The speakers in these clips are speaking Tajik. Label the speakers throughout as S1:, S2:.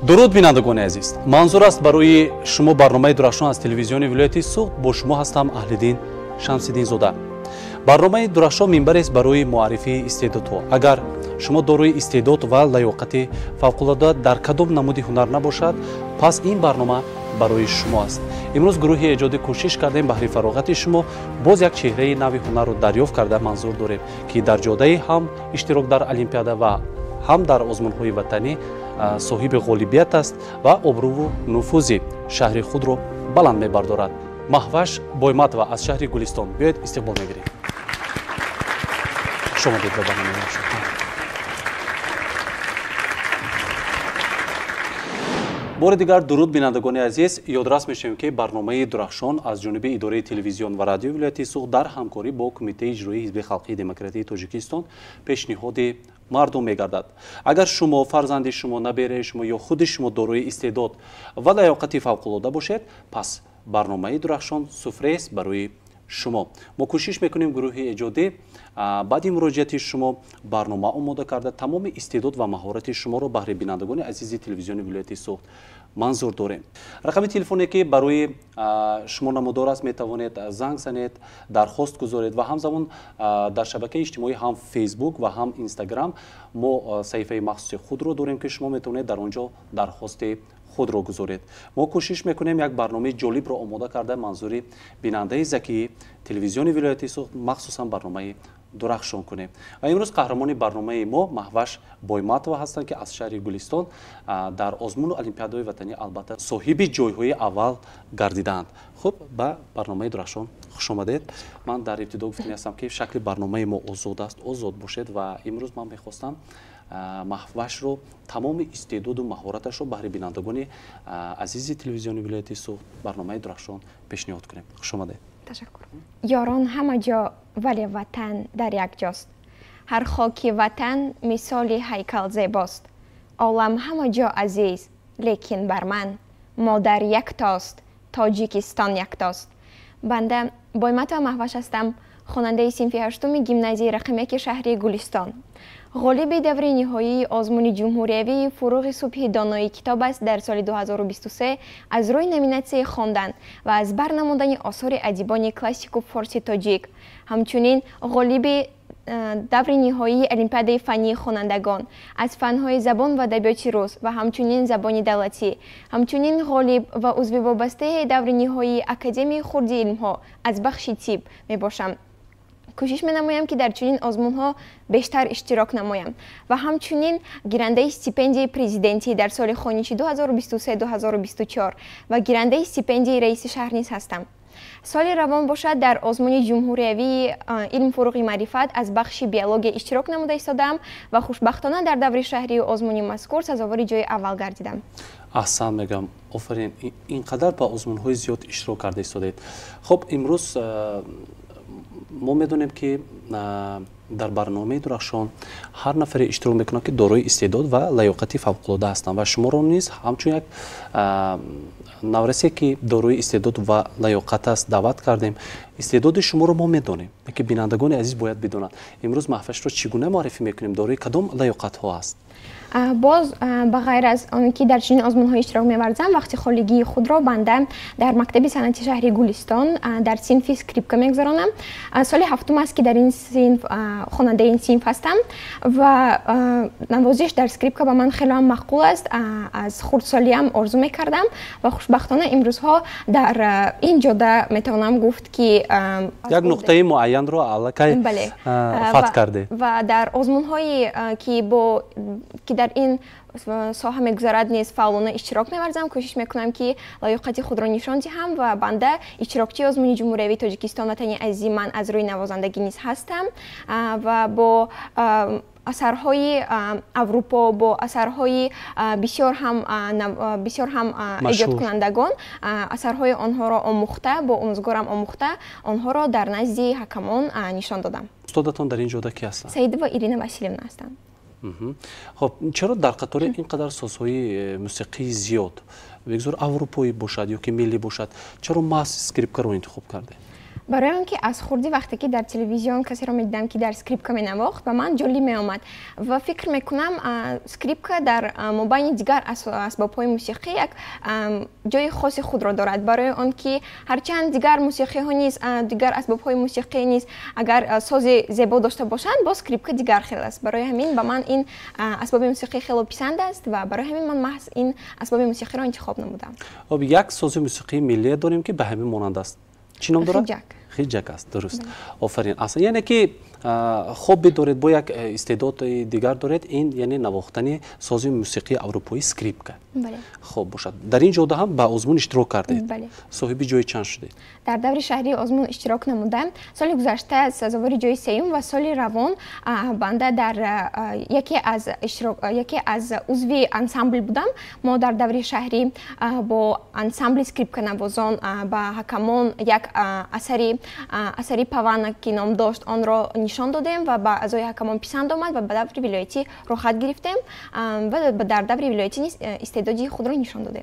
S1: Дуруд, бинандагони азиз, манзур аст барои шумо барномаи Дурахшон аз телевизиони вилояти Суғд. Бо шумо ҳастам Аҳлиддин Шамсиддинзода. Барномаи Дурахшон минбарест барои муаррифии истеъдодҳо. Агар шумо дорои истеъдод ва лаёқати фавқулода дар кадом намуди ҳунар набошад, пас ин барнома барои шумо аст. Имрӯз гурӯҳи эҷодӣ кӯшиш кардем баҳри фароғати шумо боз як чеҳраи нави ҳунарро дарёфт карда манзур дорем, ки дар ҷодаи ҳам иштирок дар олимпиада ва ҳам дар озмунҳои ватанӣ соҳиби ғолибият аст ва обрӯву нуфузи шаҳри худро баланд мебардорад. Маҳваш Бойматова аз шаҳри Гулистон. Биёед, истиқбол мегирем. Хуш омадед ба барномаи. Бори дигар дуруд, бинандагони азиз. Ёдрас мешавем, ки барномаи Дурахшон аз ҷониби идораи телевизион ва радиои вилояти Суғд дар ҳамкорӣ бо Кумитаи иҷроии Ҳизби халқии демократии Тоҷикистон пешниҳоди мардум мегардад. Агар шумо, фарзанди шумо, набераи шумо ё худи шумо дорои истеъдод ва лаёқати фавқулода бошед, пас барномаи Дурахшон суфрест барои шумо. Мо кӯшиш мекунем, гурӯҳи эҷодӣ, баъди муроҷиати шумо барнома омода карда, тамоми истеъдод ва маҳорати шуморо баҳри бинандагони азизи телевизиони вилояти Суғд манзур дорем. Рақами телефоне, ки барои шумо намудор аст, метавонед занг занед, дархост гузоред ва ҳамзамон дар шабакаи иҷтимоӣ, ҳам Фейсбук ва ҳам Инстаграм, мо саҳифаи махсуси худро дорем, ки шумо метавонед дар он ҷо дархости худро гузоред. Мо кӯшиш мекунем як барномаи ҷолибро омода карда манзури бинандаи закии телевизиони вилояти Суғд, махсусан барномаи Дурахшон кунем. Ва имрӯз қаҳрамони барномаи мо Маҳваш Бойматова ҳастанд, ки аз шаҳри Гулистон дар озмуну олимпиадаҳои ватанӣ албатта соҳиби ҷойҳои аввал гардидаанд. Хуб, ба барномаи Дурахшон хуш омадед. Ман дар ибтидо гуфтани ҳастам, ки шакли барномаи мо озод аст, озод бошед. Ва имрӯз ман мехостам Маҳвашро, тамоми истеъдоду маҳораташро баҳри бинандагони азизи телевизиони вилояти Суғд, барномаи Дурахшон пешниҳод кунем. Хуш омадед.
S2: Ташаккур. Ёрон ҳама ҷо, вале ватан дар як ҷост. Ҳар хоки ватан мисоли ҳайкал зебост. Олам ҳама ҷо азиз, лекин бар ман модар яктост, Тоҷикистон яктост. Банда Бойматова Маҳваш ҳастам, хонандаи синфи ҳаштуми гимназияи рақами яки шаҳри Гулистон. Ғолиби даври ниҳоии озмуни ҷумҳуриявии «Фуруғи субҳи донои китоб аст» дар соли 2023 аз рӯи номинатсияи хондан ва аз бар намудани осори адибони классику форси тоҷик. Ҳамчунин ғолиби даври ниҳоии олимпиадаи фаннии хонандагон аз фанҳои забон ва адабиёти рус ва ҳамчунин забони давлатӣ. Ҳамчунин ғолиб ва узви вобастаи даври ниҳоии Академияи хурди илмҳо аз бахши тиб мебошам. Кӯшиш менамоям, ки дар чунин озмунҳо бештар иштирок намоям ва ҳамчунин гирандаи стипендияи президентӣ дар соли хониши 2023-2024 ва гирандаи стипендияи раиси шаҳр низ ҳастам. Соли равон бошад, дар озмуни ҷумҳуриявии «Илм фуруғи маърифат» аз бахши биология иштирок намуда истодаам ва хушбахтона дар даври шаҳрии озмуни мазкур сазовори ҷои аввал гардидам.
S1: Аҳсан мегӯям, офарин, ин қадар ба озмунҳои зиёд иштирок карда истодаед. Хуб, имрӯз мо медонем, ки дар барномаи Дурахшон ҳар нафаре иштирок мекунад, ки дорои истеъдод ва лаёқати фавқулода ҳастанд, ва шуморо низ ҳамчун як наврасе, ки дорои истеъдод ва лаёқат аст, даъват кардем. Истеъдоди шуморо мо медонем, лекин бинандагони азиз бояд бидонанд, имрӯз Маҳвашро чӣ гуна муаррифӣ мекунем, дорои кадом лаёқатҳо аст.
S2: Боз ба ғайр аз он ки дар чунин озмунҳо иштирок меварзам, вақти холигии худро банда дар мактаби санъати шаҳри Гулистон дар синфи скрипка мегузаронам. Соли ҳафтум аст, ки дар ин синф хонандаи ин синф ҳастам ва навозиш дар скрипка ба ман хеле ҳам маъқул аст. Аз хурдсолиам орзу мекардам ва хушбахтона имрӯзҳо дар ин ҷода метавонам гуфт, ки
S1: як нуқтаи муайянро аллакай фатҳ кардед.
S2: Ва дар озмунҳое, ки дар ин соҳа мегузарад, низ фаъолона иштирок меварзам. Кӯшиш мекунам, ки лаёқати худро нишон диҳам ва банда иштирокчии озмуни ҷумҳуриявии «Тоҷикистон ватани азизи ман» аз рӯи навозандагӣ низ ҳастам ва бо асарҳои Аврупо, бо асарҳои бисёр ҳам эҷодкунандагон, асарҳои онҳоро омӯхта, бо омӯзгорам омӯхта, онҳоро дар назди ҳакамон нишон додам.
S1: Устодатон дар ин ҷода ки ҳастанд?
S2: Саидова Ирина Василевна ҳастанд.
S1: Хоб, чаро дар қатори ин қадар созҳои мусиқии зиёд, бигзор аврупоӣ бошад ё ки миллӣ бошад, чаро маҳз скрипкаро интихоб кардед?
S2: Барои он ки аз хурдӣ вақте ки дар телевизион касеро медидам, ки дар скрипка менавохт, ба ман ҷолиб меомад ва фикр мекунам, скрипка дар мобайни дигар асбобҳои мусиқӣ як ҷои хоси худро дорад. Барои он ки ҳарчанд дигар мусиқиҳо низ, дигар асбобҳои мусиқӣ низ агар сози зебо дошта бошанд, боз скрипка дигар хел аст. Барои ҳамин ба ман ин асбоби мусиқӣ хело писанд аст ва барои ҳамин ман маҳз ин асбоби мусиқиро интихоб намудам.
S1: Хоб, як сози мусиқии миллие дорем, ки ба ҳамин монанд аст. Чӣ ном дорад?
S2: Хиҷак.
S1: Хиҷак аст, дуруст, офарин. Аслан, яъне ки хобби доред, бо як истеъдоди дигар доред, ин яъне навохтани сози мусиқии аврупоӣ скрипка. Хоб бошад, дар ин ҷода ҳам ба озмун иштирок кардед? Соҳиби ҷои чанд шудед?
S2: Дар даври шаҳрии озмун иштирок намудам. Соли гузашта сазовори ҷои сеюм ва соли равон банда дар яке аз узви ансамбл будам. Мо дар даври шаҳрӣ бо ансамбли скрипканавозон ба ҳакамон як асари павана, ки ном дошт, онро нишон додем ва ба аъзои ҳакамон писанд омад ва ба даври вилоятӣ роҳхат гирифтем ва дар даври вилоятӣ низ истеъдоди худро нишон додем.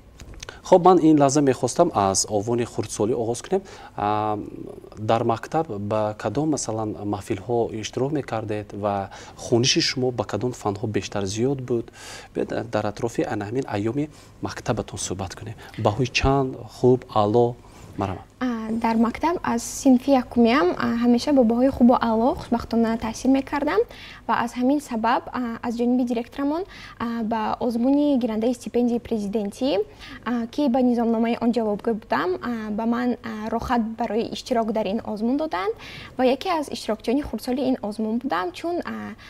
S1: Хоб, ман ин лаҳза мехостам аз овони хурдсолӣ оғоз кунем. Дар мактаб ба кадом, масалан, маҳфилҳо иштирок мекардед ва хониши шумо ба кадом фанҳо бештар зиёд буд? Биёед, дар атрофи ана ҳамин айёми мактабатон суҳбат кунем. Баҳои чанд, хуб, аъло, марҳамат.
S2: Дар мактаб аз синфи якумиам ҳамеша бо баҳои хубу аъло хушбахтона таҳсил мекардам ва аз ҳамин сабаб аз ҷониби директорамон ба озмуни гирандаи стипендияи президентӣ, ки ба низомномаи он ҷавобгӯ будам, ба ман роҳхат барои иштирок дар ин озмун доданд ва яке аз иштирокчиёни хурдсоли ин озмун будам, чун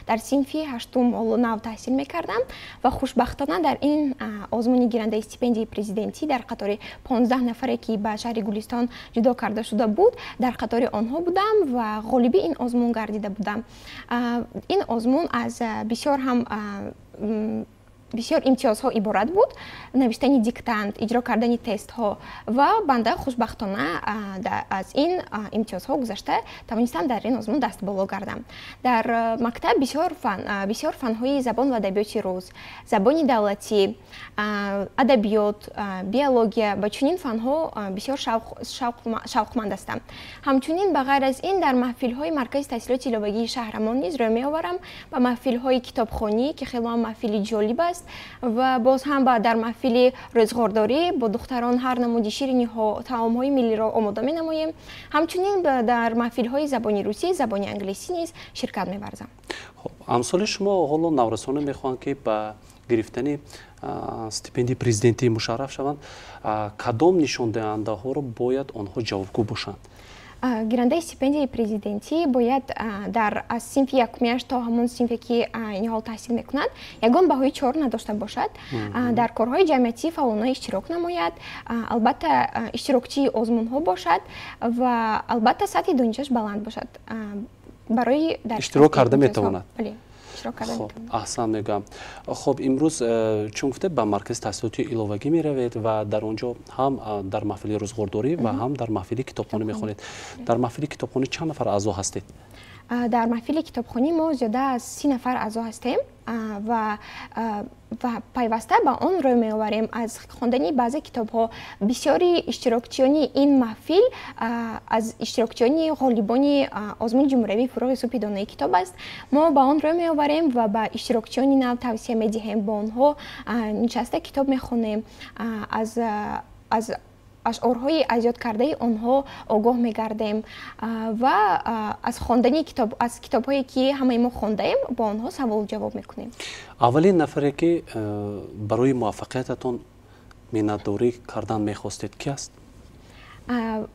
S2: дар синфи ҳаштум ҳоло нав таҳсил мекардам. Ва хушбахтона дар ин озмуни гирандаи стипендияи президентӣ дар қатори 15 нафаре, ки ба шаҳри Гулистон ҷудо карда шуда буд, дар қатори онҳо будам ва ғолиби ин озмун гардида будам. Ин озмун аз бисёр ҳам бисёр имтиёзҳо иборат буд: навиштани диктант, иҷро кардани тестҳо, ва банда хушбахтона аз ин имтиёзҳо гузашта тавонистам дар ин озмун дастболо гардам. Дар мактаб бисёр фанҳои забон ва адабиёти рус, забони давлатӣ, адабиёт, биология, ба чунин фанҳо бисёр шавқманд ҳастам. Ҳамчунин, ба ғайр аз ин, дар маҳфилҳои маркази таҳсилоти иловагии шаҳрамон низ рӯй меоварам, ба маҳфилҳои китобхонӣ, ки хело ҳам маҳфили ҷолиб аст, ва боз ҳам дар маҳфили рӯзғордорӣ бо духтарон ҳар намуди шириниҳо, таомҳои миллиро омода менамоем. Ҳамчунин дар маҳфилҳои забони русӣ, забони англисӣ низ ширкат меварзам.
S1: Хоб, амсоли шумо ҳоло наврасоне мехоҳанд, ки ба гирифтани стипендияи президентӣ мушарраф шаванд. Кадом нишондиҳандаҳоро бояд онҳо ҷавобгӯ бошанд?
S2: Гирандаи стипендияи президентӣ бояд дар аз синфи якумиаш то ҳамон синфе, ки ин ҳол таҳсил мекунад, ягон баҳои чор надошта бошад, дар корҳои ҷамъиятӣ фаъолона иштирок намояд, албатта, иштирокчии озмунҳо бошад ва албатта сатҳи донишаш баланд бошад. Барои
S1: иштирок карда метавонад?
S2: Бале, иштирок карда.
S1: Хоб, аҳсан мегӯям. Хоб, имрӯз чун гуфтед, ба маркази таҳсилоти иловагӣ меравед ва дар он ҷо ҳам дар маҳфили рӯзғордорӣ ва ҳам дар маҳфили китобхонӣ мехонед. Дар маҳфили китобхонӣ чанд нафар аъзо ҳастед?
S2: Дар маҳфили китобхонӣ мо зиёда аз 30 нафар аъзо ҳастем ва пайваста ба он рӯй меоварем аз хондани баъзе китобҳо. Бисёри иштирокчиёни ин маҳфил аз иштирокчиёни ғолибони озмуни ҷумҳуриявии «Фурӯғи субҳи донои китоб» аст. Мо ба он рӯй меоварем ва ба иштирокчиёни нав тавсия медиҳем, бо онҳо нишаста китоб мехонем, аз ашъорҳои азёд кардаи онҳо огоҳ мегардем ва аз хондани китоб, аз китобҳое, ки ҳамаи мо хондаем, бо онҳо саволу ҷавоб мекунем.
S1: Аввалин нафаре, ки барои муваффақиятатон миннатдорӣ кардан мехостед, ки аст?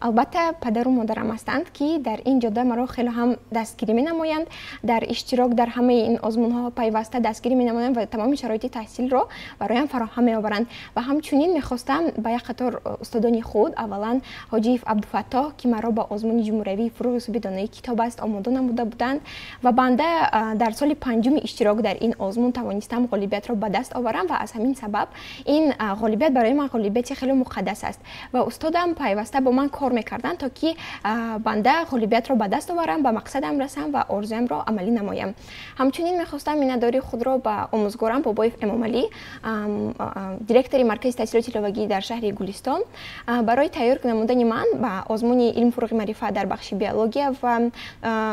S2: Албатта, падару модарам ҳастанд, ки дар ин ҷода маро хеле ҳам дастгирӣ менамоянд, дар иштирок дар ҳамаи ин озмунҳо пайваста дастгирӣ менамоянд ва тамоми шароити таҳсилро бароям фароҳам меоваранд. Ва ҳамчунин мехостам ба як қатор устодони худ, аввалан Ҳоҷиев Абдуфаттоҳ, ки маро ба озмуни ҷумҳуриявии «Фурӯғи субҳи донои китоб» аст омода намуда буданд ва банда дар соли панҷуми иштирок дар ин озмун тавонистам ғолибиятро ба даст оварам ва аз ҳамин сабаб ин ғолибият барои ман ғолибияти хеле муқаддас аст. Ва устодам пайваста пайваста бо ман кор мекарданд, то ки банда ғолибиятро ба даст оварам, ба мақсадам расам ва орзуямро амалӣ намоям. Ҳамчунин мехостам миннатдории худро ба омӯзгорам Бобоев Эмомалӣ, директори Маркази таҳсилоти иловагӣ дар шаҳри Гулистон, барои тайёр намудани ман ба озмуни илм фурӯғи маърифат дар бахши биология ва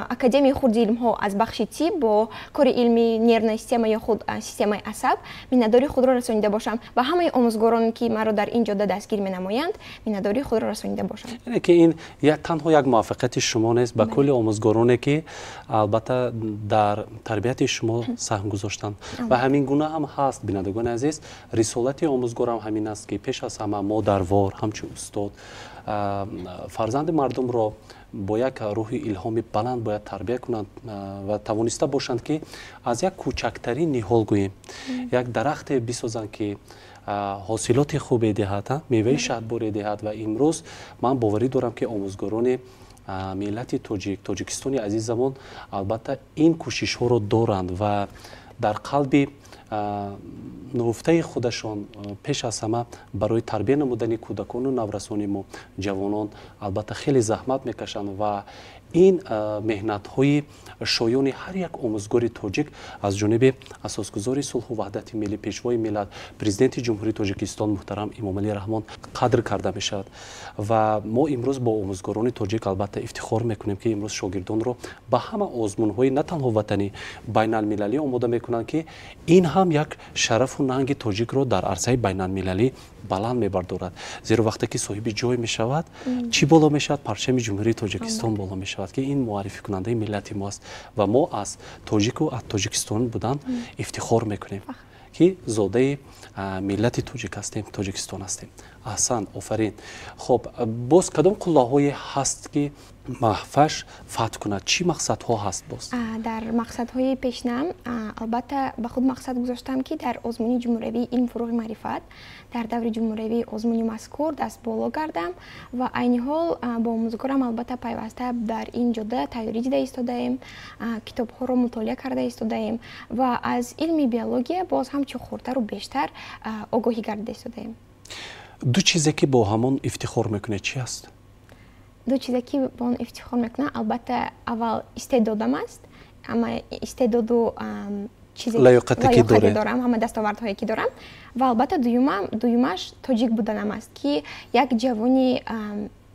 S2: Академияи хурди илмҳо аз бахши тиб бо кори илми нервная система ё худ системаи асаб миннатдории худро расонида бошам ва ҳамаи омӯзгороне, ки маро дар ин ҷода дастгир менамоянд, миннатдории худро расонида бошам.
S1: Яъне ки ин танҳо як муваффақияти шумо нест, ба кулли омӯзгороне, ки албатта дар тарбияти шумо саҳм гузоштанд. Ва ҳамин гуна ҳам ҳаст, бинандагони азиз, рисолати омӯзгорам ҳамин аст, ки пеш аз ҳама модарвор ҳамчун устод фарзанди мардумро бо як рӯҳи илҳоми баланд бояд тарбия кунанд ва тавониста бошанд, ки аз як кӯчактарин ниҳол, гӯем, як дарахте бисозанд, ки ҳосилоти хубе диҳад, меваи шаҳдборе диҳад. Ва имрӯз ман боварӣ дорам, ки омӯзгорони миллати тоҷик, Тоҷикистони азизамон, албатта ин кӯшишҳоро доранд ва дар қалби нуҳуфтаи худашон пеш аз ҳама барои тарбия намудани кӯдакону наврасони мо, ҷавонон, албатта хеле заҳмат мекашанд. Ва ин меҳнатҳои шоёни ҳар як омӯзгори тоҷик аз ҷониби асосгузори сулҳу ваҳдати миллӣ, Пешвои миллат, Президенти Ҷумҳурии Тоҷикистон муҳтарам Эмомалӣ Раҳмон қадр карда мешавад. Ва мо имрӯз бо омӯзгорони тоҷик албатта ифтихор мекунем, ки имрӯз шогирдонро ба ҳама озмунҳои на танҳо ватанӣ, байналмилалӣ омода мекунанд, ки ин ҳам як шарафу нанги тоҷикро дар арсаи байналмилалӣ баланд мебардорад. Зеро вақте ки соҳиби ҷой мешавад, чӣ боло мешавад? Парчами Ҷумҳурии Тоҷикистон боло мешавад, ки ин муаррификунандаи миллати мо аст. Ва мо аз тоҷику аз Тоҷикистон будан ифтихор мекунем, ки зодаи миллати тоҷик ҳастем, Тоҷикистон ҳастем. Аҳсан, офарин. Хуб, боз кадом қуллаҳое ҳаст, ки Маҳфаш фатҳ кунад? Чӣ мақсадҳо ҳаст боз?
S2: Дар мақсадҳои пешнаам, албатта, ба худ мақсад гузоштам, ки дар озмуни ҷумҳуриявии илм фурӯғи маърифат, дар даври ҷумҳуриявии озмуни мазкур даст боло гардам. Ва айни ҳол бо омӯзгорам, албатта, пайваста дар ин ҷода тайёрӣ дида истодаем, китобҳоро мутолиа карда истодаем ва аз илми биология боз ҳам чуқуртару бештар огоҳӣ гардида истодаем.
S1: Ду чизе, ки бо ҳамон ифтихор мекунед, чӣ аст?
S2: Ду чизе, ки бо он ифтихор мекунам, албатта, аввал истеъдодам аст, ама истеъдоду
S1: лаёқате
S2: дорам, ҳама дастовардҳое ки дорам. Ва албатта дуюмаш тоҷик буданам аст, ки як ҷавони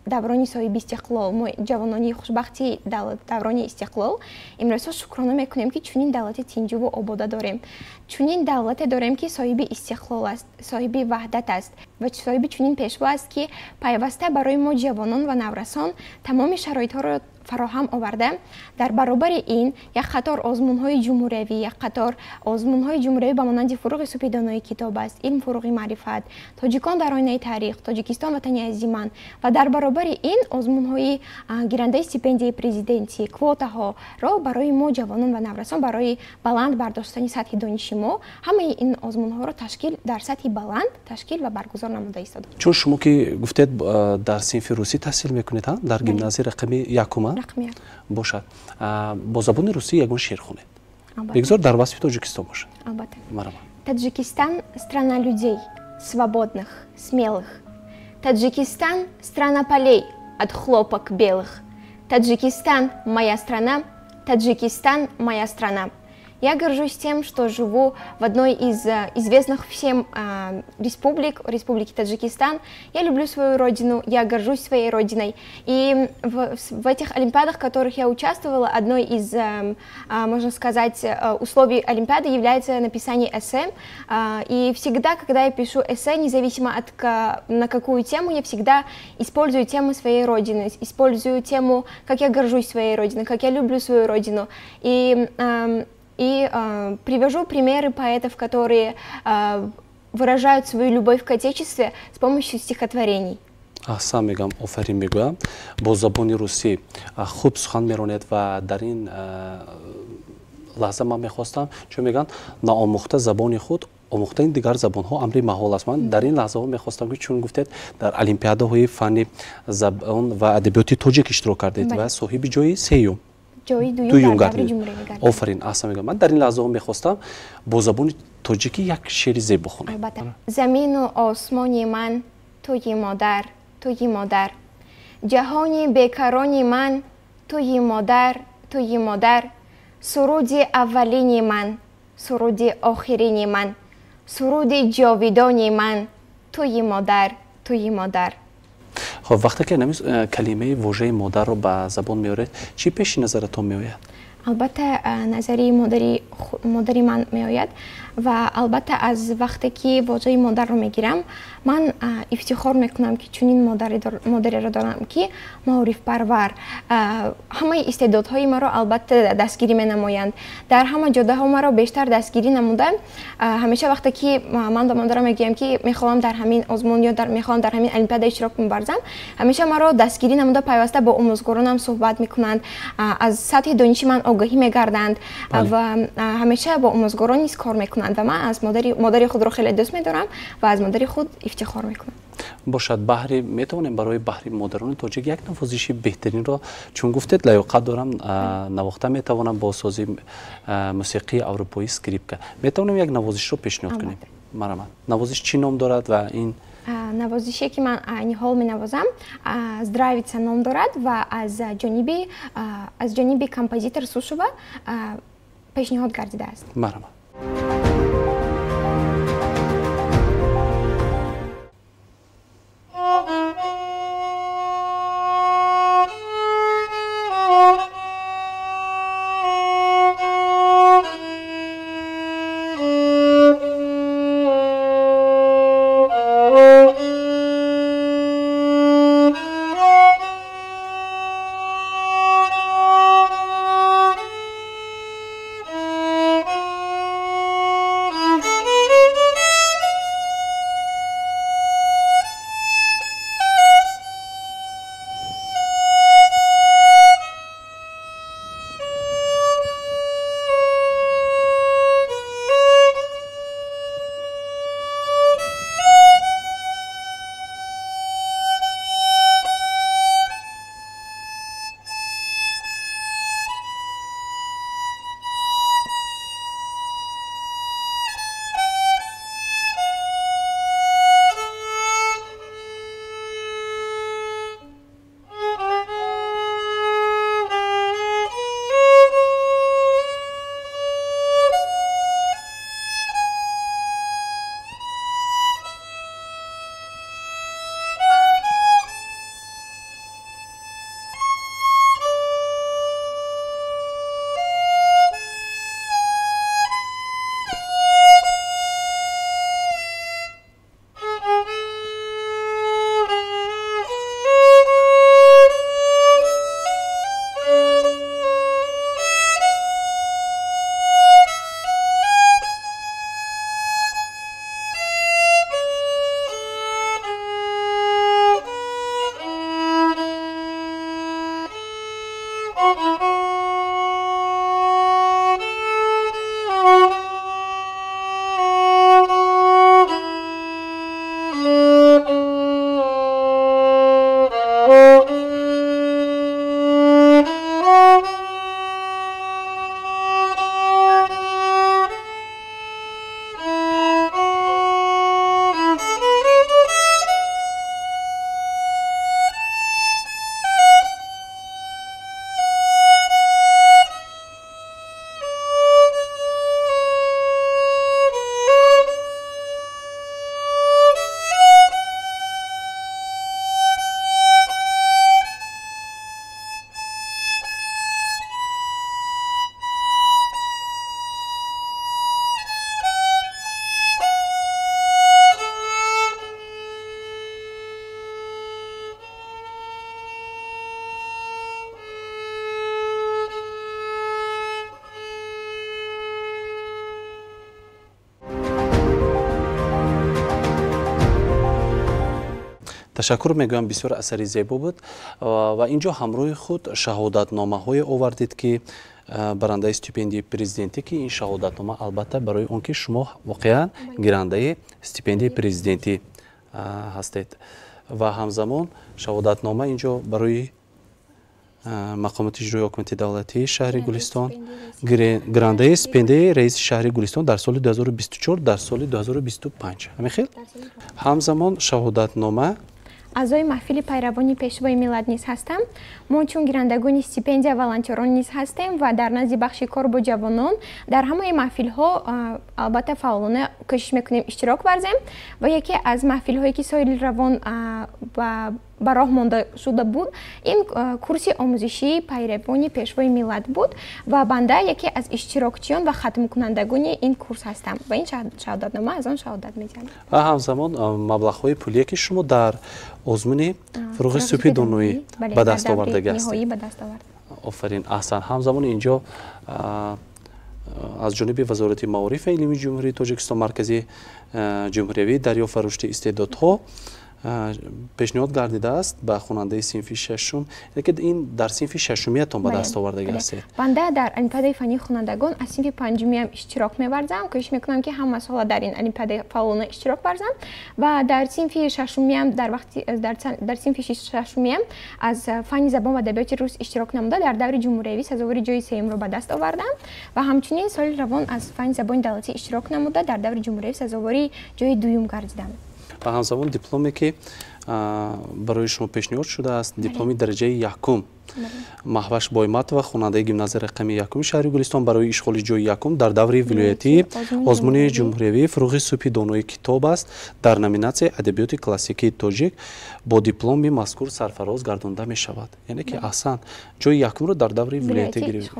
S2: даврони соҳиби истиқлол, мо, ҷавонони хушбахти даврони истиқлол, имрӯзҳо шукрона мекунем, ки чунин давлати тинҷуву обода дорем, чунин давлате дорем, ки соҳиби истиқлол аст, соҳиби ваҳдат аст ва соҳиби чунин пешво аст, ки пайваста барои мо, ҷавонон ва наврасон, тамоми шароитҳоро фароҳам оварда, дар баробари ин як қатор озмунҳои ҷумҳуриявӣ, як қатор озмунҳои ҷумҳуриявӣ ба монанди фурӯғи субҳи донои китоб аст, илм фурӯғи маърифат, тоҷикон дар оинаи таърих, Тоҷикистон ватани азизи ман ва дар баробари ин озмунҳои гирандаи стипендияи президентӣ, квотаҳоро барои мо, ҷавонон ва наврасон, барои баланд бардоштани сатҳи дониши мо ҳамаи ин озмунҳоро ташкил, дар сатҳи баланд ташкил ва баргузор намуда истода.
S1: Чун шумо ки гуфтед, дар синфи русӣ таҳсил мекунед, дар гимназияи рақами якума бошад, бо забони русӣ ягон шеър хонед, бигзор дар васфи Тоҷикистон бошад.
S2: Албатта. Таджикистан — страна людей свободных, смелых. Таджикистан — страна полей от хлопок белых. Таджикистан — моя страна. Таджикистан — моя страна. Я горжусь тем, что живу в одной из известных всем республик, Республики Таджикистан. Я люблю свою родину, я горжусь своей родиной. И в этих олимпиадах, в которых я участвовала, одной из, можно сказать, условий олимпиады является написание эссе. И всегда, когда я пишу эссе, независимо от на какую тему, я всегда использую тему своей родины, использую тему, как я горжусь своей родиной, как я люблю свою родину. И привожу примеры поэтов, которые выражают свою любовь к Отечестве с помощью стихотворений.
S1: Аҳсан мегӯям, офарин мегӯям. Бо забони русӣ хуб сухан меронед. Ва дар ин лаҳза ман мехостам, чун мегӯянд, наомӯхта забони худ, омӯхтани дигар забонҳо амри маҳол аст, ман дар ин лаҳзаҳо мехостам, ки чун гуфтед, дар олимпиадаҳои фанни забон ва адабиёти тоҷик иштирок кардед ва соҳиби ҷои сеюм
S2: ҷои дуюм гардид.
S1: Офарин, аҳсан мегӯям. Ман дар ин лаҳзаҳо мехостам бо забони тоҷикӣ як шеъри зебо хонем.
S2: Албатта. Замину осмони ман туи модар, туи модар. Ҷаҳони бекарони ман туи модар, туи модар, суруди аввалини ман, суруди охирини ман, суруди ҷовидони ман, туи модар, туи модар.
S1: Хоб, вақте ки калимаи вожаи модарро ба забон меоред, чӣ пеши назаратон меояд?
S2: Албатта, назари модари ман меояд ва албатта аз вақте ки вожаи модарро мегирам, ман ифтихор мекунам, ки чунин модареро дорам, ки маорифпарвар, ҳамаи истеъдодҳои маро албатта дастгирӣ менамоянд. Дар ҳама ҷодаҳо маро бештар дастгирӣ намуда. Ҳамеша вақте ки ман ба модарам мегӯям, ки мехоҳам дар ҳамин озмун ё мехоҳам дар ҳамин олимпиада иштирок мебарзам, ҳамеша маро дастгирӣ намуда, пайваста бо омӯзгоронам суҳбат мекунанд, аз сатҳи дониши ман огаҳӣ мегарданд ва ҳамеша бо омӯзгорон низ кор мекунанд ва ман аз модари худро хеле дӯст медорам ва аз модари худ ифтихор мекунам.
S1: Бошад, баҳри метавонем барои баҳри модарони тоҷик як навозиши беҳтаринро, чун гуфтед лаёқат дорам, навохта метавонам бо сози мусиқии аврупоӣ скрипка, метавонем як навозишро пешниҳод кунем? Марҳамат. Навозиш чӣ ном дорад ва ин
S2: навозише ки ман айни ҳол менавозам, «Здравица» ном дорад ва аз ҷониби композитор Сушова пешниҳод гардидааст.
S1: Марҳамат. Ташаккур мегӯям, бисёр асари зебо буд ва ин ҷо ҳамроҳи худ шаҳодатномаҳое овардед, ки барандаи стипендияи президентӣ, ки ин шаҳодатнома албатта барои он ки шумо воқеан гирандаи стипендияи президентӣ ҳастед ва ҳамзамон шаҳодатнома ин ҷо барои мақомоти иҷроии ҳокимияти давлатии шаҳри Гулистон, гирандаи стипендияи раиси шаҳри Гулистон дар соли 2024, дар соли 2025, ҳамин хел, ҳамзамон шаҳодатнома.
S2: Аъзои маҳфили пайравони Пешвои миллат низ ҳастам. Мо чун гирандагони стипендия волонтёрон низ ҳастем ва дар назди бахши кор бо ҷавонон дар ҳамаи маҳфилҳо албатта фаъолона кӯшиш мекунем иштирок варзем ва яке аз маҳфилҳое, ки соли равон ба роҳ монда шуда буд, ин курси омӯзишии пайравони Пешвои миллат буд ва банда яке аз иштирокчиён ва хатмкунандагони ин курс ҳастам ва ин шаҳодатнома аз он шаҳодат медиҳад.
S1: Ва ҳамзамон маблағҳои пулие, ки шумо дар озмуни Фурӯғи субҳи доноӣ ба даст овардагӣ ҳастед. Офарин, аҳсан. Ҳамзамон инҷо аз ҷониби Вазорати маориф ва илми Ҷумҳурии Тоҷикистон, Маркази ҷумҳуриявии дарёфт ва рушди истеъдодҳо пешниҳод гардидааст ба хонандаи синфи шашум, ки ин дар синфи шашумиятон ба даст овардагӣ ҳастед.
S2: Банда дар олимпиадаи фаннии хонандагон аз синфи панҷумиам иштирок меварзам. Кӯшиш мекунам, ки ҳама сола дар ин олимпиада фаъолона иштирок варзам ва дар синфи шашумиам дар вақти дар синфи шашумиам аз фанни забон ва адабиёти рус иштирок намуда, дар даври ҷумҳуриявӣ сазовори ҷои сеюмро ба даст овардам ва ҳамчунин соли равон аз фанни забони давлатӣ иштирок намуда, дар даври ҷумҳуриявӣ сазовори ҷои дуюм гардидам.
S1: Ва ҳамзамон дипломе, ки барои шумо пешниҳод шудааст, дипломи дараҷаи якум. Маҳваш Бойматова, хонандаи гимназияи рақами якуми шаҳри Гулистон, барои ишғоли ҷои якум дар даври вилоятии озмуни ҷумҳуриявии Фурӯғи субҳи донои китоб аст дар номинатсияи адабиёти классикии тоҷик бо дипломи мазкур сарфароз гардонда мешавад. Яъне ки, аҳсан, ҷои якумро дар даври вилоятӣ гирифт.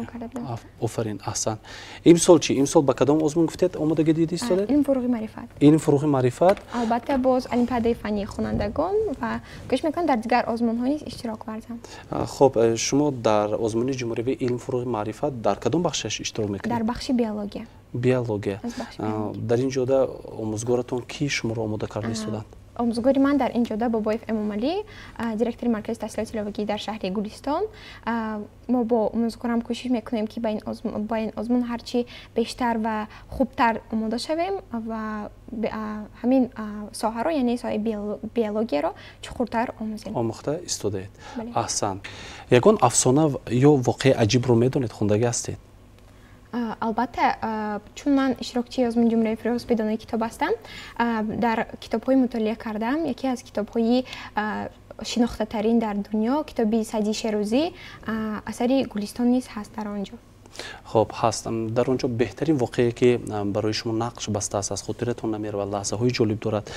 S1: Офарин, аҳсан. Имсол чӣ? Имсол ба кадом озмун, гуфтед, омодагӣ дида истодед?
S2: Илм фурӯғи маърифат.
S1: Илм фурӯғи маърифат.
S2: Албатта, боз олимпиадаи фаннии хонандагон ва кӯшиш мекунам дар дигар озмунҳо низ иштирок варзам.
S1: Хуб, шумо дар озмуни ҷумҳуриявии Илм фурӯғи маърифат дар кадом бахшаш иштирок мекунед?
S2: Дар бахши биология.
S1: Биология. Дар ин ҷода омӯзгоратон кӣ шуморо омода карда истоданд?
S2: Омӯзгори ман дар ин ҷода Бобоев Эмомалӣ, директори Маркази таҳсилоти иловагӣ дар шаҳри Гулистон. Мо бо омӯзгорам кӯшиш мекунем, ки ба ин озмун ҳарчи бештар ва хубтар омода шавем ва ҳамин соҳаро, яъне соҳаи биологияро чуқуртар омӯзем.
S1: Омӯхта истодаед. Аҳсан. Ягон афсона ё воқеаи аҷибро медонед, хондагӣ ҳастед?
S2: Албатта, чун ман иштирокчии озмуни ҷумҳуриявии Фурӯғи субҳи донои китоб ҳастам, дар китобҳои мутолиа кардам яке аз китобҳои шинохтатарин дар дунё, китоби Саъдии Шерозӣ, асари Гулистон низ ҳаст дар он ҷо.
S1: Хуб, ҳаст дар он ҷо. Беҳтарин воқеае, ки барои шумо нақш бастааст, аз хотиратон намеравад, лаҳзаҳои ҷолиб дорад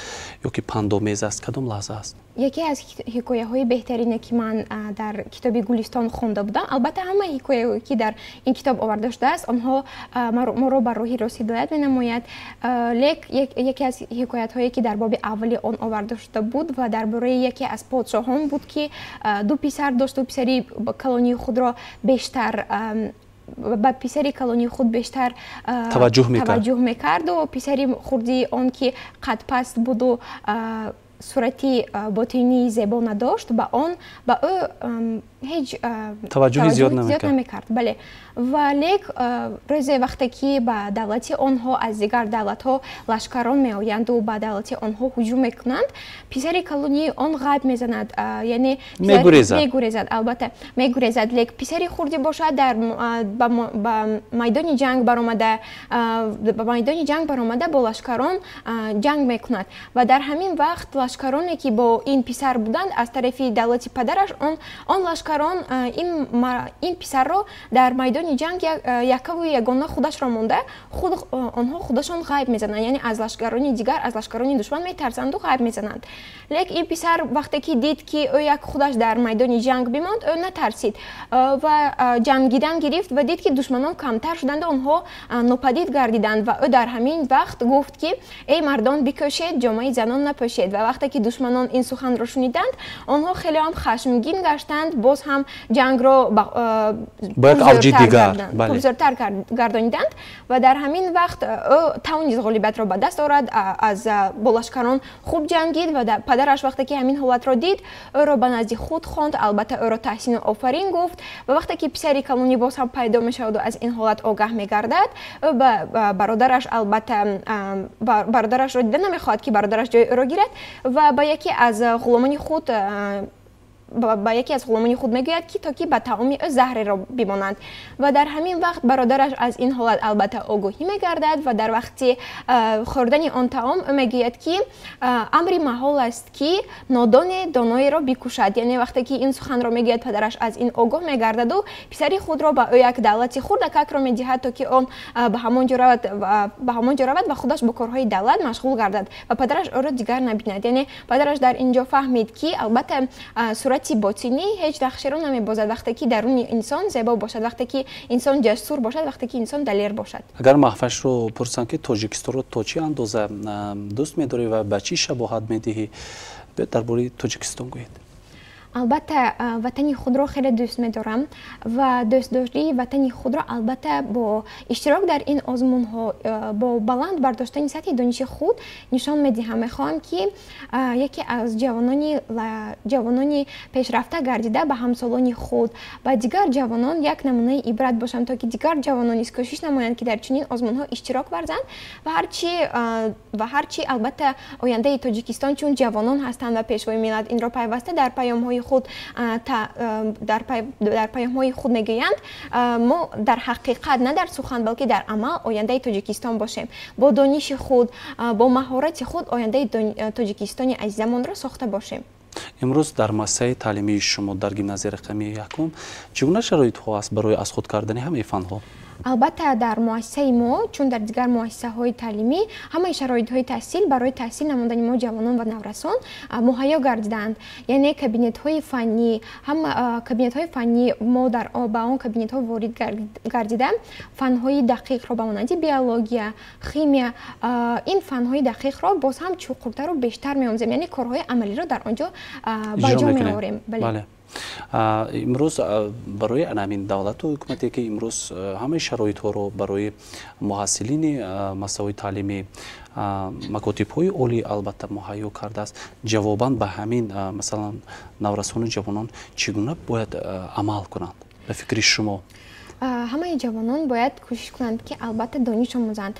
S1: ё ки пандомез аст, кадом лаҳза аст?
S2: Яке аз ҳикояҳои беҳтарине, ки ман дар китоби Гулистон хонда будам, албатта, ҳамаи ҳикояҳое, ки дар ин китоб оварда шудааст, онҳо моро ба роҳи рост ҳидоят менамояд, лек яке аз ҳикоятҳое, ки дар боби аввали он оварда шуда буд ва дар бораи яке аз подшоҳон буд, ки ду писар дошту писари калонии худро бештар ба писари калонии худ бештар таваҷҷӯҳ мекарду писари хурдии он, ки қадпаст буду сурати ботинии зебо надошт, ба он ба ӯ ҳеҷ
S1: таваҷҷӯҳи зиёд
S2: намекард. Бале, ва лек рӯзе, вақте ки ба давлати онҳо аз дигар давлатҳо лашкарон меоянду ба давлати онҳо ҳуҷум мекунанд, писари калонии он ғайб мезанад, яъне мегурезад, албатта, мегурезад. Лек писари хурдӣ бошад, дар ба майдони ҷанг баромада, ба майдони ҷанг баромада, бо лашкарон ҷанг мекунад ва дар ҳамин вақт лашкароне, ки бо ин писар буданд аз тарафи давлати падараш, он лашкарон ин писарро дар майдони ҷанг якаву ягона худашро монда, худ онҳо худашон ғайб мезананд, яъне аз лашкарони дигар, аз лашкарони душман метарсанду ғайб мезананд. Лек ин писар, вақте ки дид, ки ӯ як худаш дар майдони ҷанг бимонд, ӯ натарсид ва ҷангидан гирифт ва дид, ки душманон камтар шуданду онҳо нопадид гардиданд. Ва ӯ дар ҳамин вақт гуфт, ки эй мардон, бикӯшед, ҷомаи занон напӯшед. Ва вақте ки душманон ин суханро шуниданд, онҳо хеле ҳам хашмгин гаштанд, боз ҳам ҷангро пурзӯртар гардониданд ва дар ҳамин вақт ӯ тавонист ғолибиятро ба даст орад, аз бо лашкарон хуб ҷангид. Ва падараш, вақте ки ҳамин ҳолатро дид, ӯро ба назди худ хонд, албатта, ӯро таҳсину офарин гуфт. Ва вақте ки писари калонӣ боз ҳам пайдо мешаваду аз ин ҳолат огаҳ мегардад, ӯ ба бародараш, албатта, бародарашро дида намехоҳад, ки бародараш ҷои ӯро гирад, ва ба яке аз ғуломони худ Ба яке аз ғуломони худ мегӯяд, ки то ки ба таоми ӯ заҳреро бимонанд. Ва дар ҳамин вақт бародараш аз ин ҳолат албатта огоҳӣ мегардад ва дар вақти хӯрдани он таом ӯ мегӯяд, ки амри маҳол аст, ки нодоне доноеро бикушад. Яъне вақте ки ин суханро мегӯяд, падараш аз ин огоҳ мегардаду писари худро ба ӯ як давлати хурдакакро медиҳад, то ки он ба ҳамон ҷо равад ва худаш бо корҳои давлат машғул гардад ва падараш ӯро дигар набинад. Яъне падараш дар ин ҷо фаҳмид, ки албатта сурати ботинӣ ҳеҷ нақшеро намебозад, вақте ки даруни инсон зебо бошад, вақте ки инсон ҷасур бошад, вақте ки инсон далер бошад.
S1: Агар Маҳвашро пурсам, ки Тоҷикистонро то чӣ андоза дӯст медорӣ ва ба чӣ шабоҳат медиҳӣ, биёд, дар бораи Тоҷикистон гӯед.
S2: Албатта, ватани худро хеле дӯст медорам ва дӯстдории ватани худро албатта бо иштирок дар ин озмунҳо, бо баланд бардоштани сатҳи дониши худ нишон медиҳам. Мехоҳам, ки яке аз ҷавонони пешрафта гардида, ба ҳамсолони худ, ба дигар ҷавонон як намунаи ибрат бошам, то ки дигар ҷавонон низ кӯшиш намоянд, ки дар чунин озмунҳо иштирок варзанд. Ва ҳарчи албатта ояндаи Тоҷикистон чун ҷавонон ҳастанд ва Пешвои миллат инро пайваста дар паёмҳои худ мегӯянд, мо дар ҳақиқат, на дар сухан, балки дар амал ояндаи Тоҷикистон бошем, бо дониши худ, бо маҳорати худ ояндаи Тоҷикистони азизамонро сохта бошем.
S1: Имрӯз дар муассисаи таълимии шумо, дар гимназияи рақами якум, чӣ гуна шароитҳо аст барои аз худ кардани ҳамаи фанҳо?
S2: Албатта, дар муассисаи мо, чун дар дигар муассисаҳои таълимӣ, ҳамаи шароитҳои таҳсил барои таҳсил намудани мо ҷавонон ва наврасон муҳайё гардидаанд. Яъне кабинетҳои фаннӣ, ҳама кабинетҳои фаннӣ, мо ба он кабинетҳо ворид гардида, фанҳои дақиқро ба монанди биология, химия, ин фанҳои дақиқро боз ҳам чуқуртару бештар меомӯзем, яъне корҳои амалиро дар он ҷо ба ҷо меорем.
S1: Бале, имрӯз барои ҳамин давлату ҳукумате, ки имрӯз ҳамаи шароитҳоро барои муҳассилини муассисаҳои таълимӣ, макотибҳои олӣ албатта муҳайё кардааст, ҷавобан ба ҳамин, масалан, наврасону ҷавонон чӣ гуна бояд амал кунанд, ба фикри шумо?
S2: Ҳамаи ҷавонон бояд кӯшиш кунанд, ки албатта дониш омӯзанд,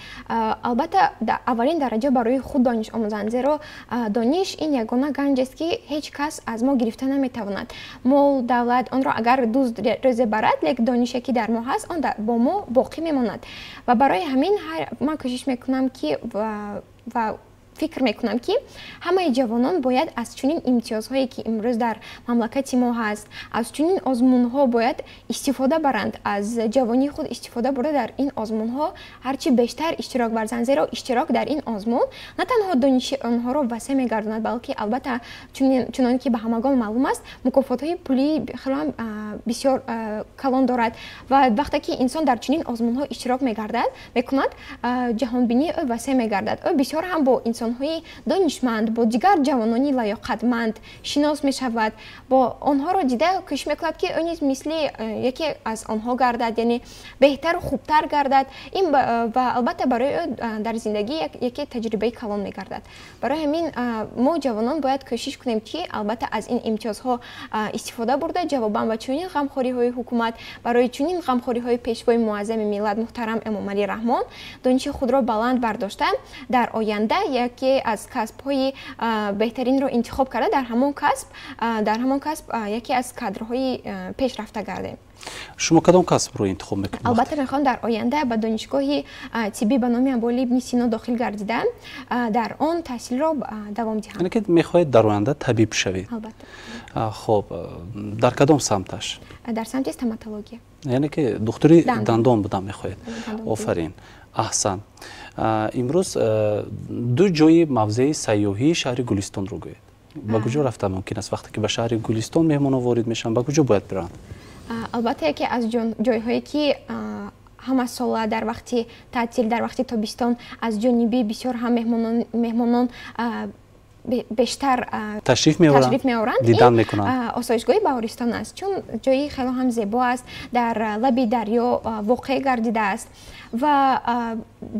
S2: албатта аввалин дараҷа барои худ дониш омӯзанд, зеро дониш ин ягона ганҷ аст, ки ҳеҷ кас аз мо гирифта наметавонад. Мол, давлат, онро агар дузд рӯзе барад, лек донише, ки дар мо ҳаст, он бо мо боқӣ мемонад. Ва барои ҳамин ман кӯшиш мекунам, ки ва фикр мекунам, ки ҳамаи ҷавонон бояд аз чунин имтиёзҳое, ки имрӯз дар мамлакати мо ҳаст, аз чунин озмунҳо бояд истифода баранд, аз ҷавонии худ истифода бурда, дар ин озмунҳо ҳарчи бештар иштирок варзанд, зеро иштирок дар ин озмун на танҳо дониши онҳоро васеъ мегардонад, балки албатта, чунон ки ба ҳамагон маълум аст, мукофотҳои пулии хело бисёр калон дорад. Ва вақте ки инсон дар чунин озмунҳо иштирок мегардад, мекунад, ҷаҳонбинии ӯ васеъ мегардад, ӯ бисёр ҳам бо инсонҳои донишманд, бо дигар ҷавонони лаёқатманд шинос мешавад, бо онҳоро дида кӯшиш мекунад, ки ӯ низ мисли яке аз онҳо гардад, яъне беҳтару хубтар гардад. Ин ва албатта барои ӯ дар зиндагӣ яке таҷрибаи калон мегардад. Барои ҳамин мо ҷавонон бояд кӯшиш кунем, ки албатта аз ин имтиёзҳо истифода бурда, ҷавобан ба чунин ғамхориҳои ҳукумат, барои чунин ғамхориҳои Пешвои муаззами миллат муҳтарам Эмомалӣ Раҳмон дониши худро баланд бардошта, дар оянда яке аз касбҳои беҳтаринро интихоб карда, дар ҳамон касб яке аз кадрҳои пешрафта гардем.
S1: Шумо кадом касбро интихоб мекунед?
S2: Албатта, мехоҳам дар оянда ба донишгоҳи тиббӣ ба номи Абуалӣ ибни Сино дохил гардида, дар он таҳсилро давом диҳам.
S1: Яъне ки мехоҳед дар оянда табиб шавед?
S2: Албатта.
S1: Хуб, дар кадом самташ?
S2: Дар самти стоматология.
S1: Яъне ки духтури дандон будан мехоҳед? Офарин, аҳсан. Имрӯз ду ҷои мавзеи сайёҳии шаҳри Гулистонро гӯед. Ба куҷо рафта мумкин аст? Вақте ки ба шаҳри Гулистон меҳмонон ворид мешаванд, ба куҷо бояд биранд?
S2: Албатта, яке аз ҷойҳое, ки ҳама сола дар вақти таътил, дар вақти тобистон аз ҷониби бисёр ҳам меҳмонон бештар
S1: ташриф
S2: меоранд,
S1: дидан мекунанд,
S2: осоишгоҳи Баҳористон аст, чун ҷои хело ҳам зебо аст, дар лаби дарё воқеъ гардидааст. Ва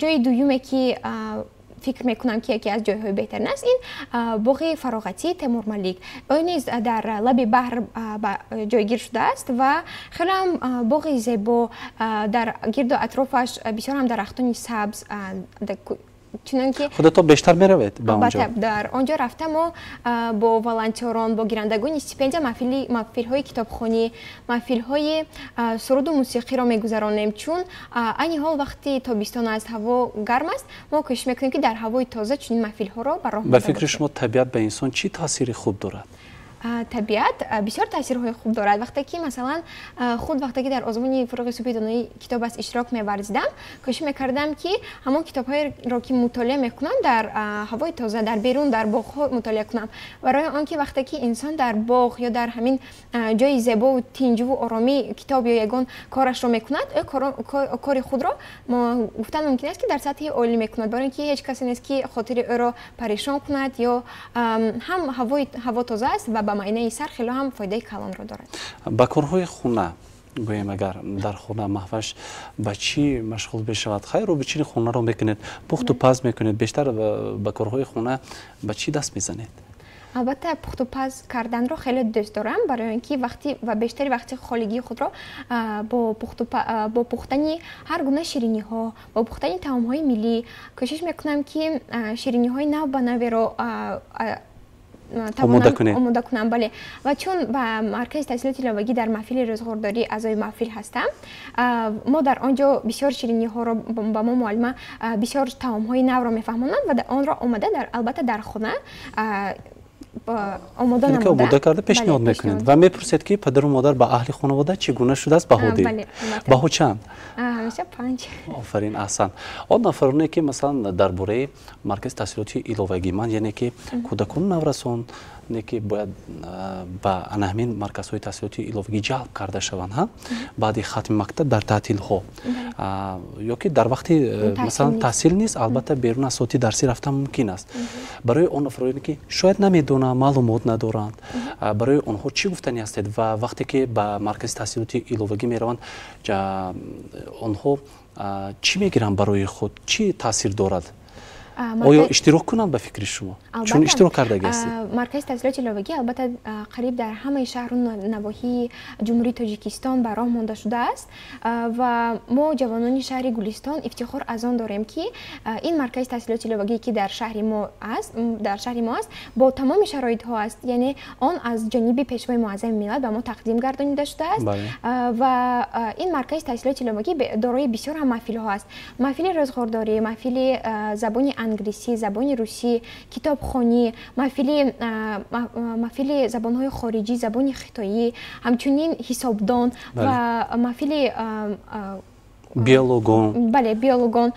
S2: ҷои дуюме, ки фикр мекунам, ки яке аз ҷойҳои беҳтарин аст, ин боғи фароғатии Темурмалик. Ӯ низ дар лаби баҳр ҷойгир шудааст ва хеле ҳам боғи зебо, дар гирду атрофаш бисёр ҳам дарахтони сабз. Чунонки
S1: худато бештар меравед ба онҷо?
S2: Албатта, дар онҷо рафта мо бо волонтёрон, бо гирандагони стипендия маҳфилҳои китобхонӣ, маҳфилҳои суруду мусиқиро мегузаронем. Чун айни ҳол вақти тобистон аст, ҳаво гарм аст, мо кӯшиш мекунем, ки дар ҳавои тоза чунин маҳфилҳоро ба роҳ
S1: Ба фикри шумо, табиат ба инсон чӣ таъсири хуб дорад?
S2: Табиат бисёр таъсирҳои хуб дорад. Вақте ки, масалан, худ вақте ки дар озмуни «Фурӯғи субҳи доноӣ китоб аст» иштирок меварзидам, кӯшиш мекардам, ки ҳамон китобҳоеро, ки мутолиа мекунам, дар ҳавои тоза, дар берун, дар боғҳо мутолиа кунам. Барои он ки вақте ки инсон дар боғ ё дар ҳамин ҷои зебову тинҷуву оромӣ китоб ё ягон корашро мекунад, ӯ кори худро, гуфтан мумкин аст, ки дар сатҳи олӣ мекунад, барои ин ки ҳеҷ касе нест, ки хотири ӯро парешон кунад, ё ҳам ҳаво тоза аст ва ба маънаи сар хело ҳам фоидаи калонро дорад.
S1: Ба корҳои хона гӯем, агар дар хона Маҳваш ба чӣ машғул мешавад? Хайр, рӯбичини хонаро мекунед, пухту паз мекунед, бештар ба корҳои хона ба чӣ даст мезанед?
S2: Албатта, пухтупаз карданро хеле дӯст дорам, барои он ки вақти ва бештари вақти холигии худро бо пухтани ҳар гуна шириниҳо, бо пухтани таомҳои миллӣ, кӯшиш мекунам, ки шириниҳои нав ба наверо омода кунам. Бале, ва чун ба маркази таҳсилоти иловагӣ дар маҳфили рӯзғордорӣ аъзои маҳфил ҳастам, мо дар он ҷо бисёр шириниҳоро ба мо муаллима бисёр таомҳои навро мефаҳмонанд ва онро омада албатта дар хона
S1: омода омода карда пешниҳод мекунед ва мепурсед, ки падару модар ба аҳли хонавода чӣ гуна шудааст баҳо диҳед. Баҳо чанд?
S2: Ҳамеша 5.
S1: Офарин, аҳсан. Он нафароне, ки, масалан, дар бораи маркази таҳсилоти иловагӣ ман, яъне ки кӯдакону наврасон не, ки бояд ба ана ҳамин марказҳои таҳсилоти иловагӣ ҷалб карда шаванд, ҳа, баъди хатми мактаб, дар таътилҳо ё ки дар вақти, масалан, таҳсил нест, албатта, берун аз соати дарсӣ рафтан мумкин аст, барои он нафароне, ки шояд намедонанд, маълумот надоранд, барои онҳо чӣ гуфтанӣ ҳастед? Ва вақте ки ба маркази таҳсилоти иловагӣ мераванд, онҳо чӣ мегиранд барои худ, чӣ таъсир дорад? Оё иштирок кунанд, ба фикри шумо, чун иштирок кардагӣ ҳастед?
S2: Маркази таҳсилоти иловагӣ, албатта, қариб дар ҳамаи шаҳру навоҳии Ҷумҳурии Тоҷикистон ба роҳ монда шудааст ва мо, ҷавонони шаҳри Гулистон, ифтихор аз он дорем, ки ин маркази таҳсилоти иловагӣ, ки дар шаҳри мо аст, бо тамоми шароитҳо аст, яъне он аз ҷониби Пешвои Муаззами миллат ба мо тақдим гардонида шудааст. Ва ин маркази таҳсилоти иловагӣ дорои бисёр ҳам маҳфилҳо аст: маҳфили рӯзғордорӣ, маҳфили забони англисӣ, забони русӣ, китобхонӣ, маҳфили забонҳои хориҷӣ, забони хитоӣ, ҳамчунин ҳисобдон ва маҳфили
S1: биологон.
S2: Бале, биологон.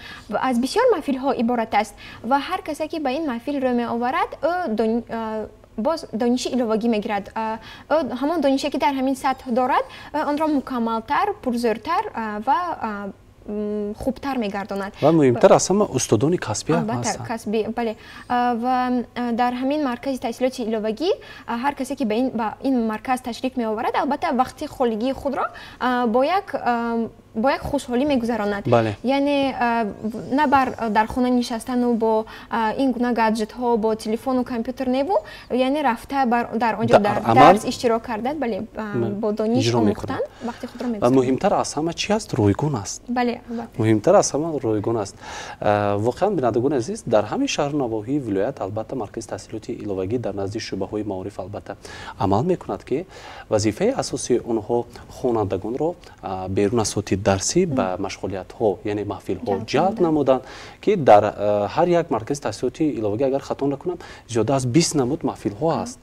S2: Аз бисёр маҳфилҳо иборат аст ва ҳар касе, ки ба ин маҳфил рӯ меоварад, ӯ боз дониши иловагӣ мегирад. Ӯ ҳамон донише, ки дар ҳамин сатҳ дорад, онро мукаммалтар, пурзӯртар ва хубтар мегардонад.
S1: Ва муҳимтар аз ҳама, устодони касбӣ.
S2: Албатта, касбӣ, бале. Ва дар ҳамин маркази таҳсилоти иловагӣ ҳар касе, ки ба ин марказ ташриф меоварад, албатта, вақти холигии худро бо як хушҳолӣ мегузаронад, яъне на бар дар хона нишастану бо ин гуна гаджетҳо, бо телефону компютер неву, яъне рафта дар он ҷо дар дарс иштирок карда, бале, бо дониш омӯхтан вақти худро
S1: мегузаронад. Муҳимтар аз ҳама чи аст? Ройгон аст.
S2: Бале.
S1: Муҳимтар аз ҳама ройгон аст. Воқеан, бинандагони азиз, дар ҳамаи шаҳру навоҳии вилоят, албатта, маркази таҳсилоти иловагӣ дар назди шӯъбаҳои маориф, албатта, амал мекунад, ки вазифаи асосии онҳо хонандагонро берун аз соати дарсӣ ба машғулиятҳо, яъне маҳфилҳо ҷалб намуданд, ки дар ҳар як маркази таҳсилоти иловагӣ, агар хато накунам, зиёда аз 20 намуд маҳфилҳо ҳаст,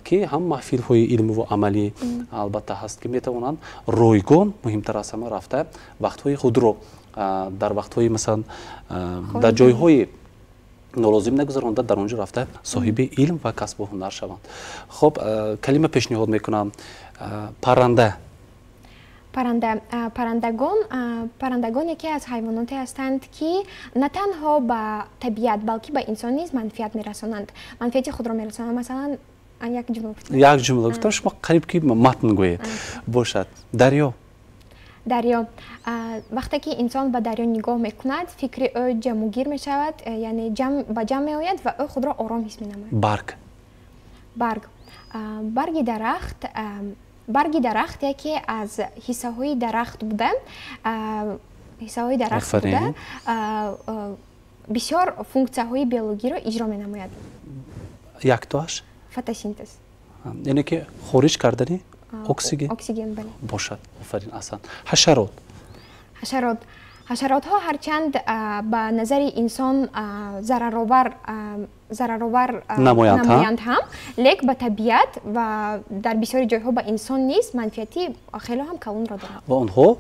S1: ки ҳам маҳфилҳои илмиву амалӣ, албатта, ҳаст, ки метавонанд ройгон, муҳимтар аз ҳама, рафта вақтҳои худро дар вақтҳои, масалан, дар ҷойҳои нолозим нагузаронда, дар он ҷо рафта соҳиби илм ва касбу ҳунар шаванд. Хуб, калима пешниҳод мекунам: парранда.
S2: Парранда. Паррандагон яке аз ҳайвоноте ҳастанд, ки на танҳо ба табиат, балки ба инсон низ манфиат мерасонанд, манфиати худро мерасонанд. Масалан, як ҷумла.
S1: Як ҷумла гуфтам, шумо қариб ки матн гӯед. Бошад. Дарё.
S2: Дарё. Вақте ки инсон ба дарё нигоҳ мекунад, фикри ӯ ҷамъугир мешавад, яъне ба ҷамъ меояд ва ӯ худро ором ҳис менамояд.
S1: Барг.
S2: Барг. Барги дарахт яке аз ҳиссаҳои дарахт буда. Бисёр функсияҳои биологиро иҷро менамояд.
S1: Яктоаш?
S2: Фотосинтез.
S1: Яъне ки хориҷ кардани оксиген?
S2: Оксиген, бале.
S1: Бошад, офарин, аҳсан. Ҳашарот?
S2: Ҳашарот. Ҳашаротҳо ҳарчанд ба назари инсон зараровар намоянд ҳам, лек ба табиат ва дар бисёри ҷойҳо ба инсон низ манфиати хело ҳам калонро доранд.
S1: Ва онҳо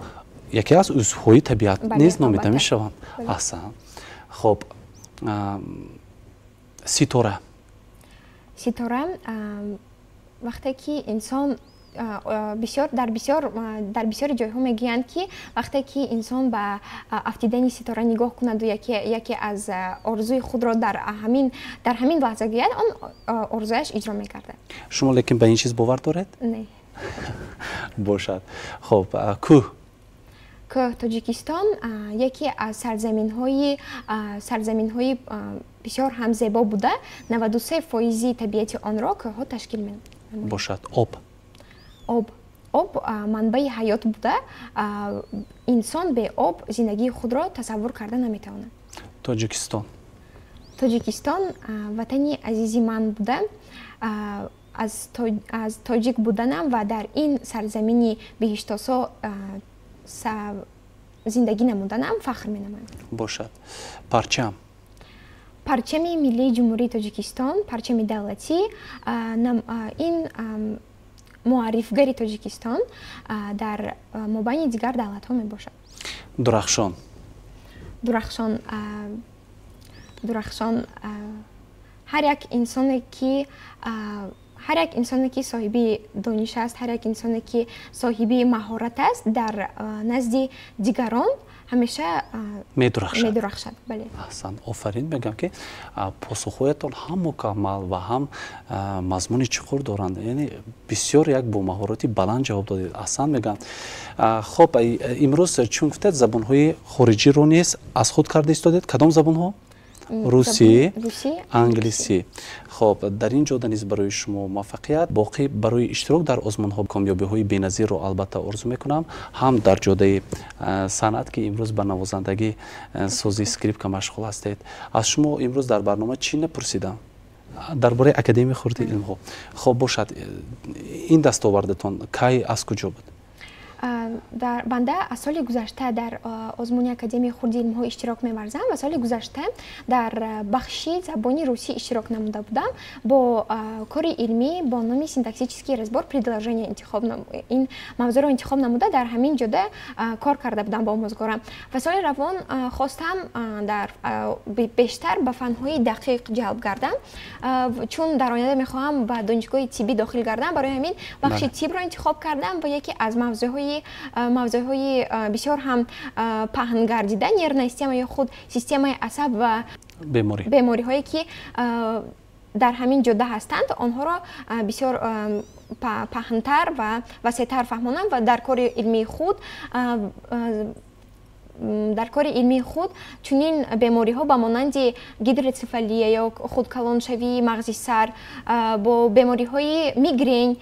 S1: яке аз узвҳои табиат низ номида мешаванд. Аҳсан. Хоб, ситора?
S2: Ситора, вақте ки инсон бисёр дар бисёри ҷойҳо мегӯянд, ки вақте ки инсон ба афтидани ситора нигоҳ кунаду яке аз орзуи худро дар ҳамин лаҳза гӯяд, он орзуяш иҷро мегардад.
S1: Шумо лекин ба ин чиз бовар доред?
S2: Не.
S1: Бошад. Хоб, кӯҳ?
S2: Кӯҳ. Тоҷикистон яке аз сарзаминҳои бисёр ҳам зебо буда, 93% табиати онро кӯҳҳо ташкил менамоянд.
S1: Бошад. Об?
S2: Об. Об манбаи ҳаёт буда, инсон бе об зиндагии худро тасаввур карда наметавонад.
S1: Тоҷикистон?
S2: Тоҷикистон ватани азизи ман буда, аз тоҷик буданам ва дар ин сарзамини биҳиштосо зиндагӣ намуданам фахр менамоям.
S1: Бошад. Парчам?
S2: Парчами миллии Ҷумҳурии Тоҷикистон, парчами давлатӣ, ин муаррифгари Тоҷикистон дар мобайни дигар давлатҳо мебошад.
S1: Дурахшон?
S2: Дурахшон, дурахшон, ҳар як инсоне ки соҳиби дониш аст, ҳар як инсоне ки соҳиби маҳорат аст, дар назди дигарон ҳамеша
S1: медурахшад.
S2: Медурахшад, бале.
S1: Аҳсан, офарин. Мегӯям, ки посухҳоятон ҳам мукаммал ва ҳам мазмуни чуқур доранд, яъне бисёр як бо маҳорати баланд ҷавоб додед. Аҳсан мегӯям. Хоб, имрӯз чун гуфтед, забонҳои хориҷиро низ аз худ карда истодед. Кадом забонҳо? Русӣ, англисӣ. Хоб, дар ин ҷода низ барои шумо муваффақият, боқӣ барои иштирок дар озмунҳо комёбиҳои беназирро албатта орзу мекунам, ҳам дар ҷодаи санъат, ки имрӯз ба навозандагӣ, сози скрипка машғул ҳастед. Аз шумо имрӯз дар барнома чӣ напурсидам? Дар бораи Академияи хурди илмҳо. Хоб, бошад, ин дастовардатон кай, аз куҷо буд?
S2: Банда аз соли гузашта дар озмуни Академияи хурди илмҳо иштирок меварзам ва соли гузашта дар бахши забони русӣ иштирок намуда будам бо кори илмӣ бо номи «Синтаксический разбор предложения». Ин мавзӯъро интихоб намуда, дар ҳамин ҷода кор карда будам бо омӯзгорам ва соли равон хостам дар бештар ба фанҳои дақиқ ҷалб гардам, чун дар оянда мехоҳам ба донишгоҳи тиббӣ дохил гардам. Барои ҳамин бахши тибро интихоб кардам ва яке аз мавзӯъҳои бисёр ҳам паҳн гардида, нервная система ё худ системаи асаб ва бемориҳое, ки дар ҳамин ҷода ҳастанд, онҳоро бисёр паҳнтар ва васеътар фаҳмонам ва дар кори илмии худ чунин бемориҳо ба монанди гидроцефалия ё худкалоншавии мағзи сар, бо бемориҳои мигрень,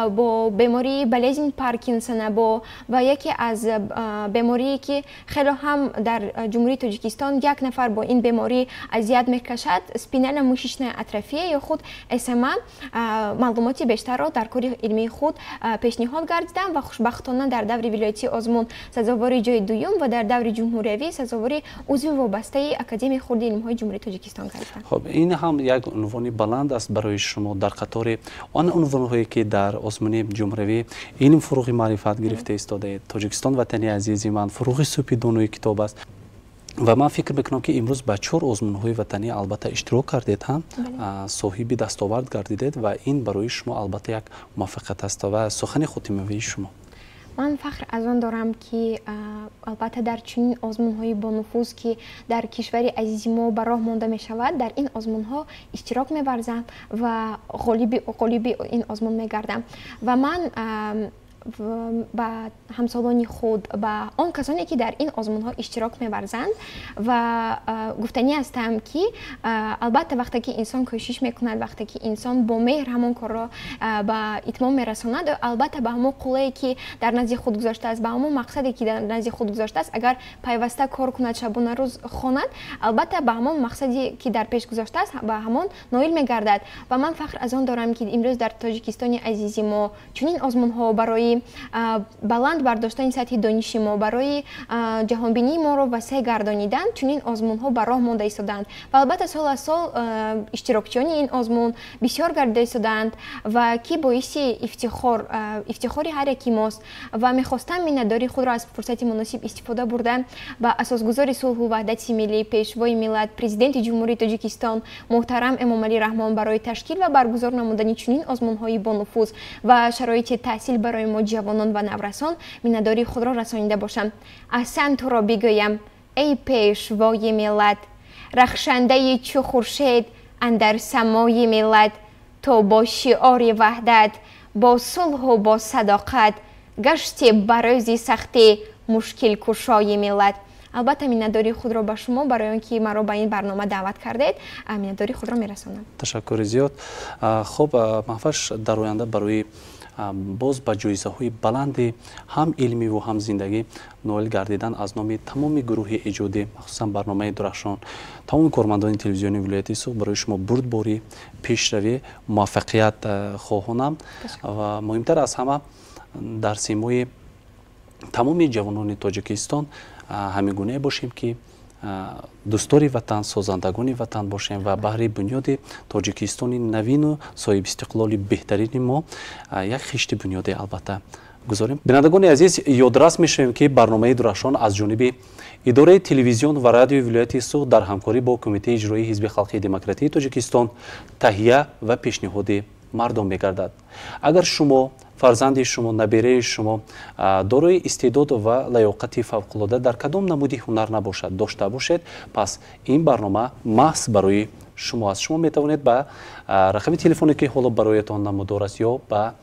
S2: бо бемории болезнь Паркинсона, бо ва яке аз беморие, ки хело ҳам дар Ҷумҳурии Тоҷикистон як нафар бо ин беморӣ азият мекашад, спинально-мышечная атрофия ё худ СМА, маълумоти бештарро дар кори илмии худ пешниҳод гардидам ва хушбахтона дар даври вилоятии озмун сазовори ҷои дуюм ва дар даври ҷумҳуриявӣ сазовори узви вобастаи Академияи хурди илмҳои Ҷумҳурии Тоҷикистон гардидам.
S1: Хоб, ин ҳам як унвони баланд аст барои шумо дар қатори он унвонҳое, ки дар озмуни ҷумҳуриявӣ «Илм фуруғи маърифат» гирифта истодаед. Тоҷикистон ватани азизи ман, фуруғи субҳи донои китоб аст. Ва ман фикр мекунам, ки имрӯз ба чор озмунҳои ватанӣ албатта иштирок кардед, ҳам соҳиби дастовард гардидед ва ин барои шумо албатта як муваффақият аст. Ва сухани хотимавии шумо?
S2: Ман фахр аз он дорам, ки албатта дар чунин озмунҳои бонуфуз, ки дар кишвари азизи мо ба роҳ монда мешавад, дар ин озмунҳо иштирок меварзам ва ғолиби ин озмун мегардам. Ва ман Ба ҳамсолони худ, ба он касоне, ки дар ин озмунҳо иштирок меварзанд, ва гуфтанӣ ҳастам, ки албатта, вақте ки инсон кӯшиш мекунад, вақте ки инсон бо меҳр ҳамон корро ба итмом мерасонад, албатта, ба ҳамон қуллае, ки дар назди худ гузоштааст, ба ҳамон мақсаде, ки дар назди худ гузоштааст, агар пайваста кор кунад, шабона рӯз хонад, албатта, ба ҳамон мақсаде, ки дар пеш гузоштааст, ба ҳамон ноил мегардад. Ва ман фахр аз он дорам, ки имрӯз дар Тоҷикистони азизи мо чунин озмунҳо барои баланд бардоштани сатҳи дониши мо, барои ҷаҳонбинии моро васеъ гардонидан чунин озмунҳо ба роҳ монда истодаанд. Ва албатта, сол аз сол иштирокчиёни ин озмун бисёр гардида истодаанд, ва ки боиси ифтихори ҳар яки мост. Ва мехостам миннатдории худро аз фурсати муносиб истифода бурда ба асосгузори сулҳу ваҳдати миллӣ, Пешвои миллат, Президенти Ҷумҳурии Тоҷикистон муҳтарам Эмомалӣ Раҳмон барои ташкил ва баргузор намудани чунин озмунҳои бонуфуз ва шароити таҳсил барои мо, ҷавонон ва наврасон, миннатдории худро расонида бошам. Аҳсан туро бигӯям, эй Пешвои миллат, рахшандаи чу хуршед андар самои миллат. То бо шиори ваҳдат, бо сулҳу бо садоқат гашти ба рӯзи сахтӣ мушкилкушои миллат. Албатта, миннатдории худро ба шумо барои он ки маро ба ин барнома даъват кардед, миннатдории худро мерасонам.
S1: Ташаккури зиёд. Хуб, Маҳваш, дар оянда барои боз ба ҷоизаҳои баланди ҳам илмиву ҳам зиндагӣ ноил гардидан аз номи тамоми гурӯҳи эҷодӣ, махсусан барномаи Дурахшон, тамоми кормандони телевизиони вилояти Суғд барои шумо бурдборӣ, пешравӣ, муваффақият хоҳонам. Ва муҳимтар аз ҳама, дар симои тамоми ҷавонони Тоҷикистон ҳамин гунае бошем, ки дӯстдори ватан, созандагони ватан бошем ва баҳри бунёди Тоҷикистони навину соҳибистиқлоли беҳтарини мо як хишти бунёде, албатта, гузорем. Бинандагони азиз, ёдрас мешавем, ки барномаи Дурахшон аз ҷониби идораи телевизион ва радиои вилояти Суғд дар ҳамкорӣ бо Кумитаи иҷроии Ҳизби халқии демократии Тоҷикистон таҳия ва пешниҳоди мардум мегардад. Агар шумо, фарзанди шумо, набераи шумо дорои истеъдод ва лаёқати фавқулода дар кадом намуди ҳунар набошад, дошта бошед, пас ин барнома маҳз барои шумо аст. Шумо метавонед ба рақами телефоне, ки ҳоло бароятон намудор аст, ё ба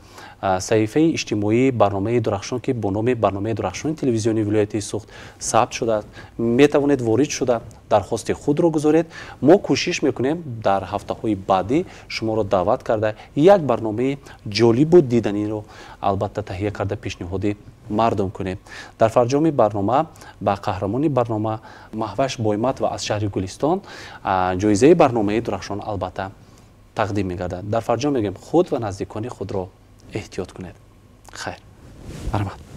S1: саҳифаи иҷтимоии барномаи Дурахшон, ки бо номи барномаи Дурахшони телевизиони вилояти Суғд сабт шудааст, метавонед ворид шуда, дархости худро гузоред. Мо кӯшиш мекунем, дар ҳафтаҳои баъдӣ шуморо даъват карда, як барномаи ҷолибу диданиро, албатта, таҳия карда, пешниҳоди мардум кунем. Дар фарҷоми барнома ба қаҳрамони барнома Маҳваш Бойматова аз шаҳри Гулистон ҷоизаи барномаи Дурахшон, албатта, тақдим мегардад. Дар фарҷом мегӯем, худ ва наздикони худро эҳтиёт кунед. Хайр, марҳамат.